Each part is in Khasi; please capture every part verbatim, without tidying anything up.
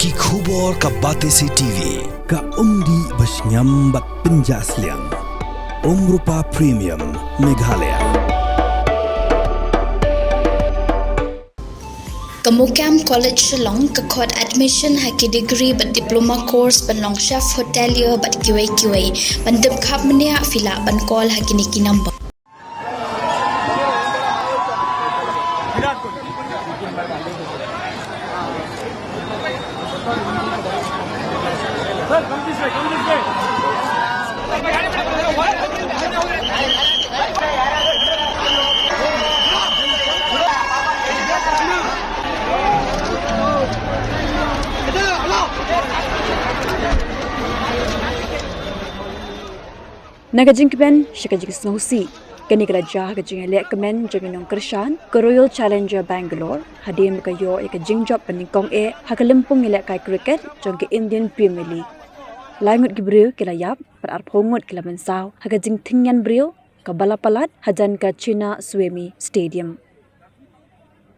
Ki khubor ka Batesi T V, ka umdih ba shngiam bad pynjah sliang. Umrupa Premium, Meghalaya. Ka MOKAM College Shillong ka khot admission ha ki degree bad diploma course ban long chef hotelier bad kiwei kiwei, ban tip khap mynne, phi lah ban call ha kine ki number. Na ka jingkmen sha ka jingsngewsih, kane ka la jia ha ka jingïalehkmen jong ki nongkyrshan ka Royal Challenger Bangalore, hadien ba ka ïoh ïa ka jingjop ba nyngkong eh ha ka lympung ïalehkai cricket jong ka Indian Premier League. Lai ngut ki briew ki la ïap bad arphew ngut ki la mynsaw ha ka jingthyngian briew kaba la palat hajan ka Chinnaswamy Stadium.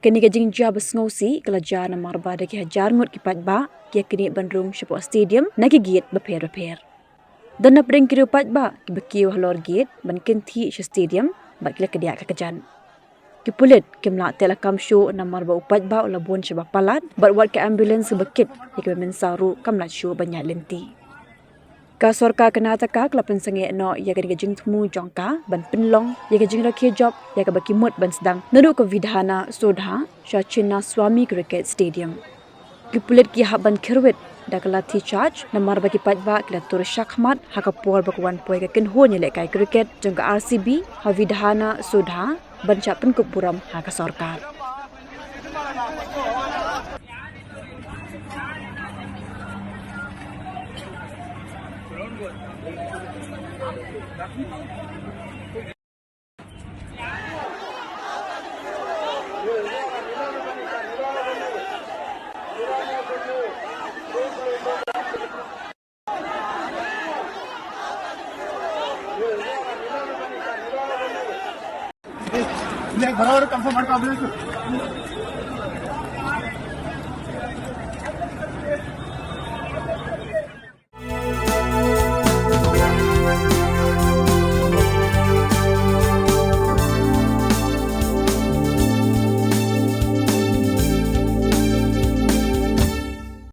Kane ka jingjia ba sngewsih ka la jia namar ba da ki hajar ngut ki paidbah ki ïaknieh ban rung shapoh stadium na ki gate bapher bapher. Don na pdeng ki riew paidbah kiba kiew halor gate ban kynthih sha stadium bad ki la kdiah ka kjat. Ki pulit kim lah teh lakam shuh namar ba u paidbah u la bun shaba palat bad wat ka ambulance ba kit ïa kiba mynsaw ruh kam lah shuh ban ïaid lynti. Ka sorkar Karnataka ka la pynsangeh noh ïa kane ka jingthmu jong ka ban pynlong ïa ka jingrakhe jop ïa kaba ki mut ban sdang naduh ka Vidhana Soudha sha Chinnaswamy Cricket Stadium. Ki pulit ki hap ban khyrwit da ka lathi charge namar ba ki paidbah ki la tur shakhmat ha ka por ba ka wan poi ka kynhun ïalehkai cricket jong ka R C B ha Vidhana Soudha ban shah pynkup burom ha ka sorkar.